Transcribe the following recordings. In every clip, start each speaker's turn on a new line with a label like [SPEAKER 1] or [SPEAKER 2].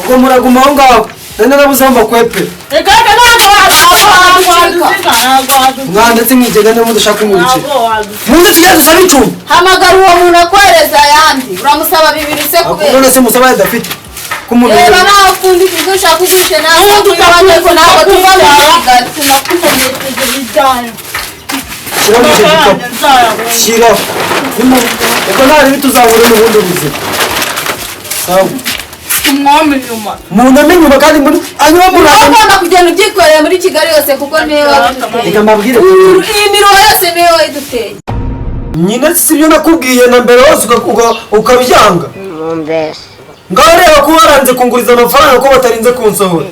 [SPEAKER 1] Ubwo muraguma aho ngaho, nari narabuze aho mbakwepera.
[SPEAKER 2] Reka reka, ntabwo wadusiga, ntabwo wadusiga.
[SPEAKER 1] Mwandetse mwigega niba mudashaka kumurikira.
[SPEAKER 2] Ntabwo wadusiga.
[SPEAKER 1] Muze tujye dusaba icumbi.
[SPEAKER 3] Hamagara uwo muntu akohereza ayandi, uramusaba bibiri se kubera?
[SPEAKER 1] None se musaba adafite k'umuntu?
[SPEAKER 3] Reba nawe ukunda ibyo ushaka ugurishe nawe.
[SPEAKER 2] N'ubundi.
[SPEAKER 3] Ariko ntabwo tuva muri Kigali.
[SPEAKER 2] Tunakumenyesheje ibijyanye.
[SPEAKER 1] Shyiraho icyo gikapu, shyiraho. Reka nta tuzahura n'ubundi buzima, sawa?
[SPEAKER 2] Umwami inyuma.
[SPEAKER 1] Muname inyuma kandi muri hanyuma muraza.
[SPEAKER 3] Ugomba kugenda ubyikoreye muri Kigali yose kuko niwe wabiduteye.
[SPEAKER 1] Reka mbabwire.
[SPEAKER 3] Iyi miruho yose niwe wayiduteye.
[SPEAKER 1] Nyine si ibyo nakubwiye na mbere hose ukabyanga? Ngaho reba ko waranze kunguriza amafaranga, ko batarinze kunsohora,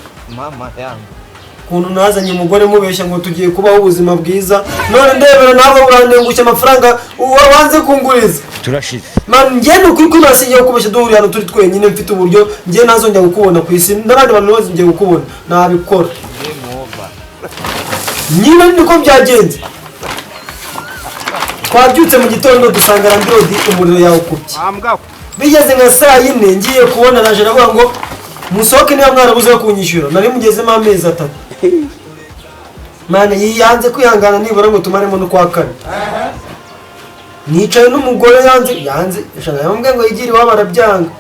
[SPEAKER 1] ukuntu nazanye umugore mubeshya ngo tugiye kubaho ubuzima bwiza, none ndebera nawe urantengushya amafaranga wanze kunguriza.
[SPEAKER 4] Turashize.
[SPEAKER 1] Man, njye ni ukuri ko nasigiye kukubeshya, duhuriye hano turi twenyine, mfite uburyo njye ntazongera kukubona ku isi n'abandi bantu bose ngiye kukubona nabikora. Nyine niko byagenze, twabyutse mu gitondo dusanga landlord umuriro yawukubye. Bigeze nka saa 4 ngiye kubona naje aravuga ngo musohoke niba mwarabuze yo kunyishyura. Nari mugezemo amezi 3. Man, yanze kwihangana nibura ngo tumaremo n'ukwa kane. Nicaye n'umugore, yanze yanze, yamubwiye ngo yigire iwabo arabyanga,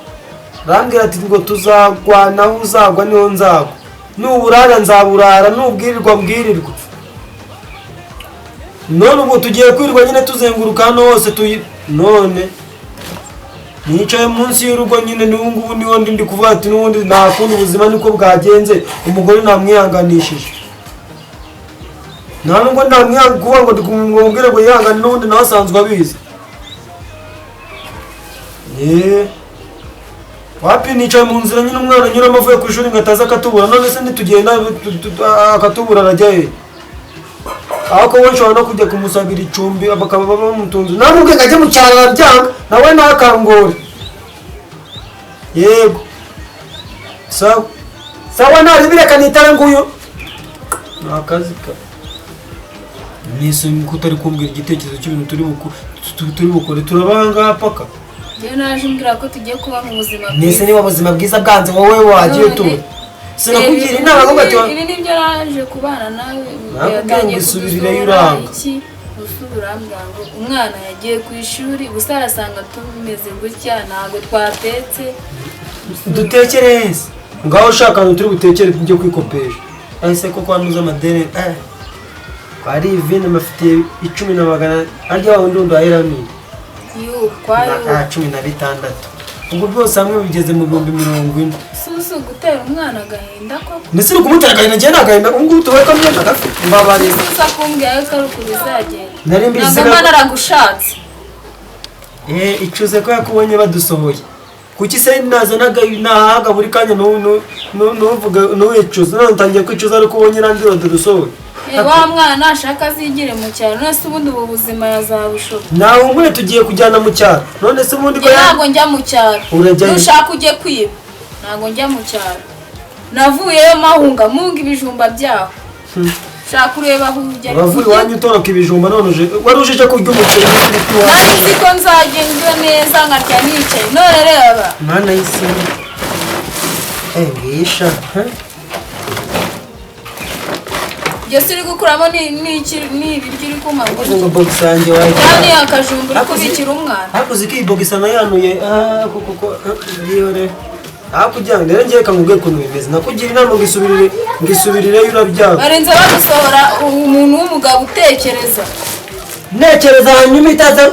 [SPEAKER 1] arambwira ati ngo tuzagwa naho uzagwa niho nzagwa, nuburara nzaburara, nubwirirwa mbwirirwa. None ubu tugiye kwirirwa nyine tuzenguruka hano hose tuyi. None nicaye munsi y'urugo nyine, n'ubu ngubu niho ndi kuvuga ati n'ubundi nta kundi, ubuzima niko bwagenze. Umugore namwihanganishije, nta nubwo ndamwihanga kuvuga ngo ndimubwire ngo yihangane, n'ubundi nawe asanzwe abizi. Yeee, wapi, nicaye mu nzira nyine, umwana anyuramo avuye ku ishuri ngo ataza akatubura. None se nitugenda akatubura arajya he? Ariko we nshobora no kujya kumusabira icumbi bakaba bamutunze. Namubwiye ngo ajye mu cyaro arabyanga, nawe ntakangore. Yego, sawa sawa, ntaribireka nitare nguyu ni akazi ka mwese. Ko utari kumbwira igitekerezo cy'ibintu turi bukore, turabanga paka.
[SPEAKER 3] Njyewe naje umbwira ko tugiye kuba mu buzima.
[SPEAKER 1] Mwese niba ubuzima bwiza bwanze, wowe wagiye tura, sinakugira inama ahubwo ati
[SPEAKER 3] Ibi nibyo naje kubana nawe.
[SPEAKER 1] Nakubwiye ngo isubirireyo uranga.
[SPEAKER 3] Iki usubira urambwira ngo umwana yagiye ku ishuri, gusa arasanga tumeze gutya, ntabwo twatetse.
[SPEAKER 1] Dutekereze ngaho, ushaka ahantu turi butekere tujye kwikopesha. Ese koko wanuze amadeni? Kwari ivini mafitiye icumi na magana arya wa wundi wundi wahera.
[SPEAKER 3] Yu kwayo.
[SPEAKER 1] Na 16, ubwo byose hamwe bigeze mu 40,000.
[SPEAKER 3] Susu gutera umwana agahinda koko.
[SPEAKER 1] Ndetse uri kumutera agahinda, njyewe nta gahinda ubu ngubu tubaye ko myenda gafite, mbabarira.
[SPEAKER 3] Susu akumbwira yuko ari uku bizagenda.
[SPEAKER 1] Nari mbizi.
[SPEAKER 3] Ntabwo mba naragushatse.
[SPEAKER 1] Icuze ko yakubonye badusohoye. Kuki se nazanaga nahaga buri kanya ntuvuge ntuwicuze? None utangiye kwicuza ariko ubonye landlord dusohoye.
[SPEAKER 3] Wa mwana nashaka azigire mu cyaro, none se ubundi ubu buzima yazabushobora?
[SPEAKER 1] Nawe umwe tugiye kujyana mu cyaro, none se ubundi ko
[SPEAKER 3] Njye ntabwo njya mu cyaro.
[SPEAKER 1] Urajyayo.
[SPEAKER 3] Nushaka ujye kwiba, ntabwo njya mu cyaro. Navuyeyo mahunga munga ibijumba byaho. Shaka ureba aho ujya.
[SPEAKER 1] Uravuye iwanyu utoroka ibijumba, none uje wari uje kurya umuceri n'ifiriti iwawe.
[SPEAKER 3] Nari nzi ko nzagenda neza nkarya nicaye, none reba.
[SPEAKER 1] Mana y'isi, ngisha, eh?
[SPEAKER 3] Ibyo uri gukuramo ni ibiryo uri kumpa ngo
[SPEAKER 1] Ngo box yanjye wayigira.
[SPEAKER 3] Cyangwa ni akajumba uri kubikira umwana?
[SPEAKER 1] Hakuze ko iyi box nayanuye, kuko yihore hakurya. Rero ngiye kamubwiye ukuntu bimeze, nakugira inama ngo isubirireyo urabyanga.
[SPEAKER 3] Barinze bagusohora, umuntu w'umugabo utekereza.
[SPEAKER 1] Ntekereza hanyuma itaza,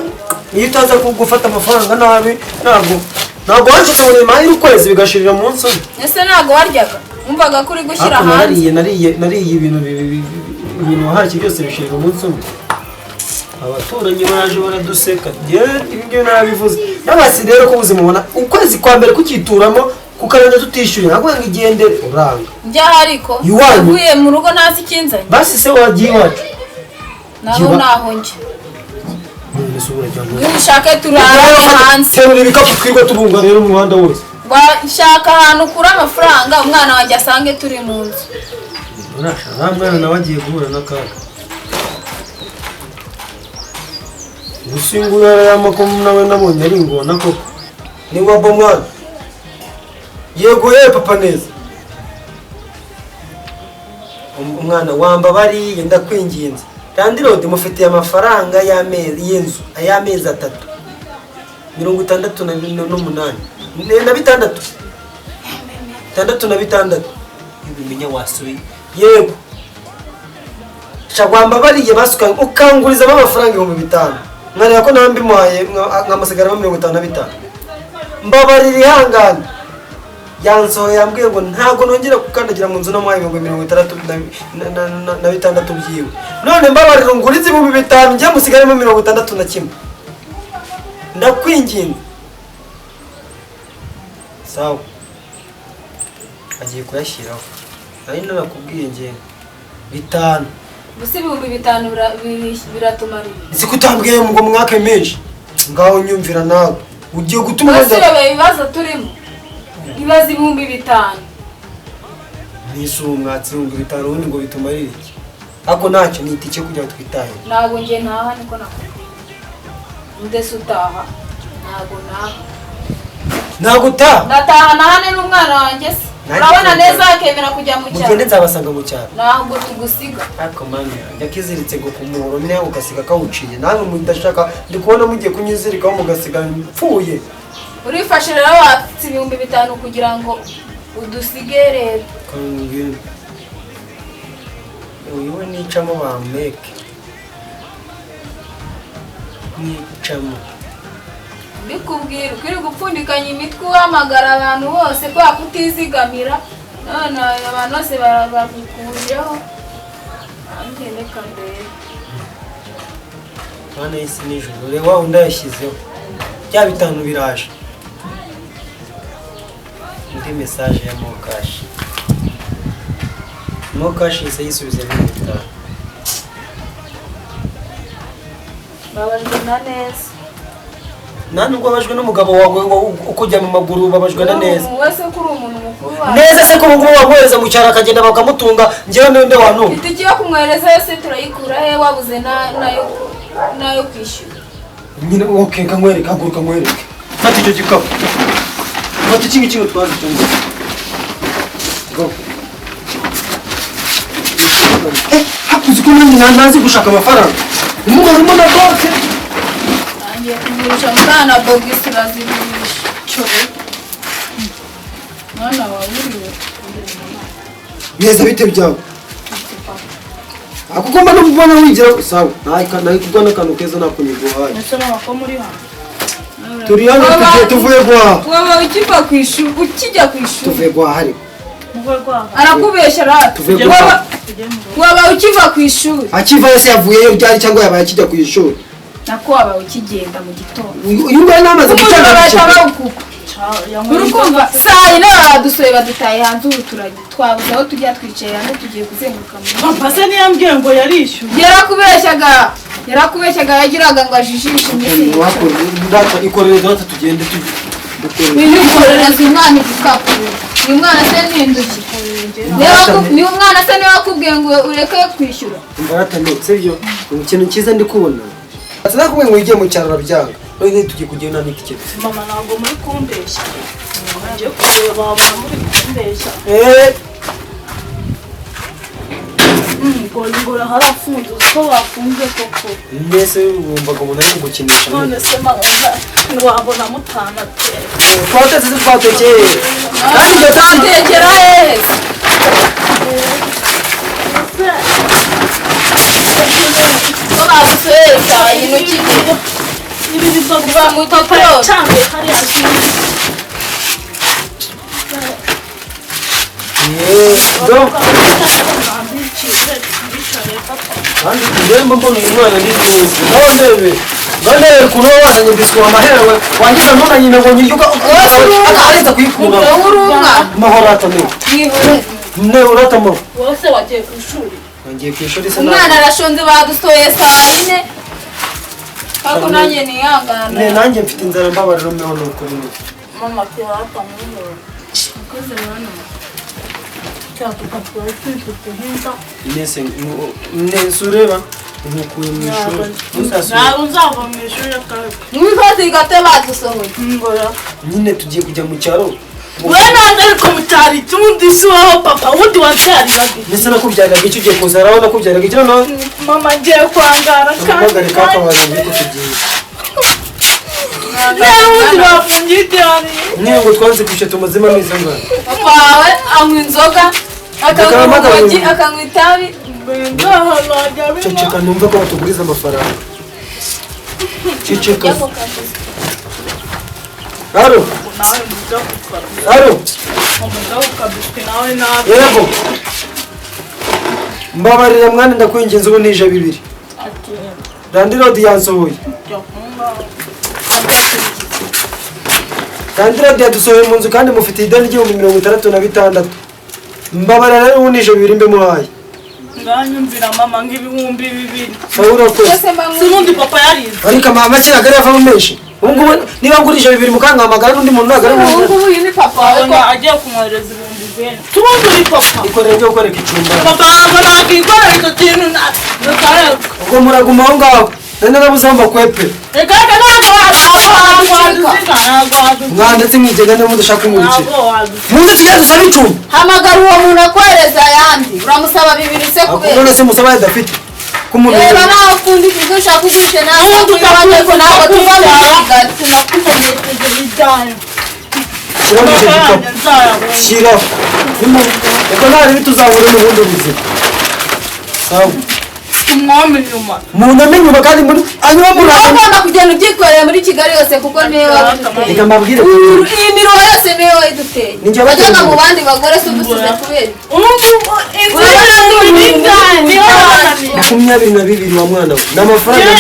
[SPEAKER 1] iyo utaza gufata amafaranga nabi, ntabwo wanshutse ngo nimahire ukwezi bigashirira munsi umwe.
[SPEAKER 3] Ese ntabwo waryaga? Wumvaga ko uri gushyira
[SPEAKER 1] Ariko
[SPEAKER 3] hanze.
[SPEAKER 1] nariye ibintu ibintu wahashye byose bishirira umunsi umwe. Abaturanyi baraje baraduseka. Njyewe ibi ngibi narabivuze n'abasi. Rero ko ubuzima ubona ukwezi kwa mbere kukituramo kukarenza tutishyuye, ntabwo ngo igendere uranga.
[SPEAKER 3] Njya ariko
[SPEAKER 1] Iwanyu?
[SPEAKER 3] uvuye mu rugo ntazi ikinzanye.
[SPEAKER 1] Basi se wagiye iwacu?
[SPEAKER 3] Naho naho njya.
[SPEAKER 1] None se urajya ngo
[SPEAKER 3] Nushake turare hanze.
[SPEAKER 1] Terura ibikapu twirwa tubunga rero umuhanda wose.
[SPEAKER 3] Washaka ahantu ukura amafaranga, umwana wanjye asange turi mu nzu.
[SPEAKER 1] Urasha nta mwana nawe agiye guhura n'akaga. Gusa ingurara y'amakoma nawe nabonye ari ingona koko. Ni wabo mwana. Yego ye papa neza. Umwana wambabariye ndakwinginze. Landlord mufitiye amafaranga y'amezi y'inzu ay'amezi 3. 68 na 6. 66. Ubimenya wasubiye. Yego. Shagwamba bariye basuka ukanguriza amafaranga 5000. Mwareba ko nambi muhaye nkamasigara 55. Mbabarira ihangane. Yansohoye yambwiye ngo ntago nongera gukandagira mu nzu namuhaye 66 byiwe. None mbabarira ngurize 5000 njye musigaremo 61. Ndakwinginze. Sawa. Agiye kuyashyiraho. Nari narakubwiye ngiye 5.
[SPEAKER 3] Gusa 5000 biratumarira.
[SPEAKER 1] Nzi kutambwiye ngo mwake menshi. Ngaho nyumvira nawe. Ugiye gutuma
[SPEAKER 3] wenda ibibazo turimo. Ibibazo 5000.
[SPEAKER 1] Nisu umwatsi 5000 ubundi ngo bitumarire iki? Ako ntacyo ni itike kugira ngo twitahe.
[SPEAKER 3] Ntago ngiye ntaha niko nakubwiye. Ndese utaha. Ntago naha.
[SPEAKER 1] Ntago utaha?
[SPEAKER 3] Ndataha nahane n'umwana wanjye se. Urabona neza akemera kujya mu cyaro.
[SPEAKER 1] Mugende nzabasanga mu cyaro.
[SPEAKER 3] Ntabwo tugusiga.
[SPEAKER 1] Ariko mama yakiziritse ngo kumuhoro nyine ugasiga kawuciye. Namwe mudashaka ndi kubona mugiye kunyizirikaho mugasiga mpfuye.
[SPEAKER 3] Urifashe rero watse 5000 kugira ngo udusige rero.
[SPEAKER 1] Kangwe. Uyu nicamo bameke. Nicamo.
[SPEAKER 3] Bikubwira ukiri gupfundikanya imitwe uhamagara abantu bose kwa kutizigamira none abantu bose barabakujeho angende kambere
[SPEAKER 1] Mana isi nijoro reba undi yashyizeho bya 5 biraje indi message ya Mokash Mokash yise yisubiza 5
[SPEAKER 3] babajwe na neza.
[SPEAKER 1] Nani ubwo babajwe n'umugabo wawe ukujya mu maguru babajwe na neza.
[SPEAKER 3] Wese kuri umuntu mukuru wawe.
[SPEAKER 1] Neza se ko ubwo wamwohereza mu cyaro akagenda bakamutunga njyewe ninde wantu.
[SPEAKER 3] Itike yo kumwohereza yose turayikura he wabuze nayo kwishyura.
[SPEAKER 1] Nyine okay kankwereka haguruka nkwereke. Fata icyo gikapu. Fata iki ngiki utwaze cyo ngo. Go. Hakuzi ko nanjye ntazi gushaka amafaranga. Umugabo urimo na boxe.
[SPEAKER 3] Ngiye kugurisha mwana bogisi bazigurisha. Cyo. Mwana waburiwe.
[SPEAKER 1] Neza bite byawe. Akugomba no kubona wigira sawa. Nayika nayikugwa n'akantu keza nakunyiguhaye.
[SPEAKER 2] Nese mama ko muri hano.
[SPEAKER 1] Turi hano tugiye tuvuye guhaha.
[SPEAKER 3] Waba ukiva ku ishuri ukijya ku ishuri.
[SPEAKER 1] Tuvuye guhaha ariko.
[SPEAKER 2] Muvuye guhaha.
[SPEAKER 3] Arakubesha rata.
[SPEAKER 1] Tuvuye guhaha.
[SPEAKER 3] Waba ukiva ku ishuri.
[SPEAKER 1] Akiva yose yavuyeyo byari cyangwa yabaye akijya ku ishuri.
[SPEAKER 3] Nako waba ukigenda mu gitondo.
[SPEAKER 1] Uyu nguyu namaze gucana.
[SPEAKER 3] Urukumva saa yine badusoye badutaye hanze ubu turajya twabuze aho tujya twicaye hanze tugiye kuzenguruka mu
[SPEAKER 2] Papa se niyambwiye ngo yarishyuye.
[SPEAKER 3] Yarakubeshyaga yagiraga ngo ajijishe iminsi.
[SPEAKER 1] Ndata ikorere data tugende tujye.
[SPEAKER 3] Wikorereza umwana igikapu. Uyu mwana se ni induki. Ni umwana se niwe wakubwiye ngo ureke kwishyura.
[SPEAKER 1] Imbarata ndetse byo ikintu cyiza ndi kubona. Sinakubwiye ngo ugiye mu cyaro urabyanga. None tugiye kugenda n'itike.
[SPEAKER 2] Mama ntabwo muri kumbeshya. Ngiye kureba wabona muri kumbeshya. Ngora harafunze uko bafunze koko.
[SPEAKER 1] Mbese wumvaga umuntu ari gukinisha.
[SPEAKER 2] None se mama ntiwabona mutanatera.
[SPEAKER 1] Twatetse twatekeye. Kandi
[SPEAKER 3] twatekera hehe? Ko bagusoheye saa yine ukigera.
[SPEAKER 2] Ibi biva
[SPEAKER 3] kuva mu gitondo.
[SPEAKER 2] Cyangwa hariya
[SPEAKER 1] Kandi ndemba mbona uyu mwana ndi tuzi. Nawe ndebe. Ndebe kuno wazanye biswi amaherewe wangiza none nyina ngo nyiryo akarenza kuyikura.
[SPEAKER 3] Urumwa.
[SPEAKER 1] Mahoro atame. Ne uratamo.
[SPEAKER 2] Wose wagiye ku ishuri.
[SPEAKER 1] Wagiye ku ishuri se.
[SPEAKER 3] Umwana arashonze badusoye saa yine. Kako nanjye nihangana.
[SPEAKER 1] Ne nanjye mfite inzara mbabarira mbeho nuko ni.
[SPEAKER 2] Mama kirata muno.
[SPEAKER 3] Ukoze mwana.
[SPEAKER 1] Nese nsureba nkukuye mu ishuri.
[SPEAKER 2] Ntabwo nzava mu ishuri akareka.
[SPEAKER 3] Mwifate gate badusohoye.
[SPEAKER 2] Ngora.
[SPEAKER 1] Nyine tugiye kujya mu cyaro.
[SPEAKER 2] We nange ariko mu cyaro icyundi si wowe papa wundi wabyariraga.
[SPEAKER 1] Ndetse nakubyariraga icyo ugiye kuza haraho nakubyariraga icyo noneho.
[SPEAKER 2] Mama ngiye kwangara kandi.
[SPEAKER 1] Mpamagare kakabaye ngo tugiye.
[SPEAKER 2] Rero ubundi bafungiye.
[SPEAKER 1] Niyo ngo twanze kwishyura tumazemo amezi angahe?
[SPEAKER 3] Papa wawe anywa inzoga, akanywa urumogi, akanywa itabi.
[SPEAKER 1] Ceceka numva ko batuguriza amafaranga. Ceceka. Alo. Alo. Yego. Mbabarira mwana ndakwinginze ubu nije 2. Landlord yansohoye. Landlord yadusohoye mu nzu kandi mufite ideni ry'ibihumbi 66. Mbabarira rero ubu nije 2 mbe muhaye.
[SPEAKER 2] Nganyumvira mama ng'ibihumbi 2.
[SPEAKER 1] Sawa urakoze.
[SPEAKER 2] Sinundi papa yarize.
[SPEAKER 1] Ariko mama kiragara yavamo menshi. Ubu ngubu niba ngurije 2 mukangamagara n'undi muntu nagara
[SPEAKER 3] Ubu ngubu uyu ni papa wawe ko
[SPEAKER 2] agiye kumwohereza 2000. Tubundi uri papa.
[SPEAKER 1] Ikorera ryo gukoreka icumba.
[SPEAKER 2] Papa ntabwo nakikorera icyo kintu na.
[SPEAKER 1] Ubwo muraguma aho ngaho. Nari narabuze aho mbakwepe.
[SPEAKER 2] Reka ntabwo wadusiga.
[SPEAKER 1] Mwanditse mwigega niba mudashaka kumurikira. Muze tujye dusaba icumbi.
[SPEAKER 3] Hamagara uwo muntu akohereza ayandi. Uramusaba 2 se kubera.
[SPEAKER 1] None se musaba adafite.
[SPEAKER 3] Reba nawe ukunda ibyo ushaka ugurishe nawe ko ntabwo tuva mu Kigali.
[SPEAKER 1] Shyiraho icyo gikapu. Shyiraho. Ubwo nta ribi tuzahura n'ubundi buzima. Sawa.
[SPEAKER 2] Umwami nyuma.
[SPEAKER 1] Muname nyuma kandi muri anyuma muranga.
[SPEAKER 3] Ugomba kugenda ubyikoreye muri Kigali yose kuko niwe wabiduteye.
[SPEAKER 1] Reka mbabwire.
[SPEAKER 3] Iyi miruho yose niwe wayiduteye. Wajyaga mu bandi bagore se udusize kubera.
[SPEAKER 1] 22 wa mwana we. Ni amafaranga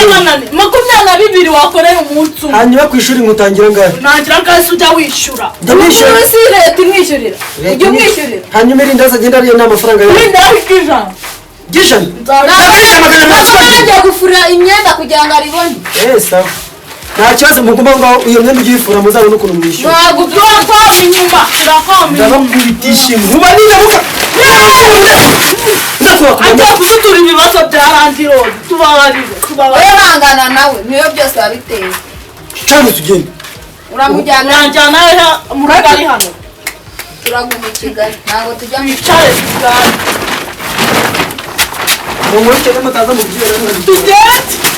[SPEAKER 2] 22 wakoreye umunsi umwe.
[SPEAKER 1] Hanyuma ku ishuri ngutangira ngahe?
[SPEAKER 2] Ntangira ngahe se ujya wishyura?
[SPEAKER 1] Njya nishyura.
[SPEAKER 3] Ubu si leta imwishyurira. Ujya umwishyurira.
[SPEAKER 1] Hanyuma irindazi agenda ariyo ni amafaranga yawe.
[SPEAKER 2] Irindazi ry'ijana.
[SPEAKER 1] Ry'ijana?
[SPEAKER 3] Ntabwo gufura imyenda kugira ngo aribone.
[SPEAKER 1] Sawa. Nta kibazo mugomba ngo iyo myenda ugiye uyifura muzabone ukuntu mwishyura.
[SPEAKER 3] Ntabwo
[SPEAKER 2] turakwama inyuma. Turakwama inyuma.
[SPEAKER 1] Ndabakubitisha inkuba nirabuka.
[SPEAKER 2] Agiye kudutura ibibazo bya landlord. Tubabarire.
[SPEAKER 3] Wowe hangana nawe niyo byose wabiteye.
[SPEAKER 1] Cyangwa tugende.
[SPEAKER 3] Uramujyana.
[SPEAKER 2] Uranjyana mu rugo ari hano.
[SPEAKER 3] Turaguma i Kigali. Ntabwo tujya mu
[SPEAKER 2] Wicare Kigali.
[SPEAKER 1] Mumurike mutaza mu byera.
[SPEAKER 2] Tugende.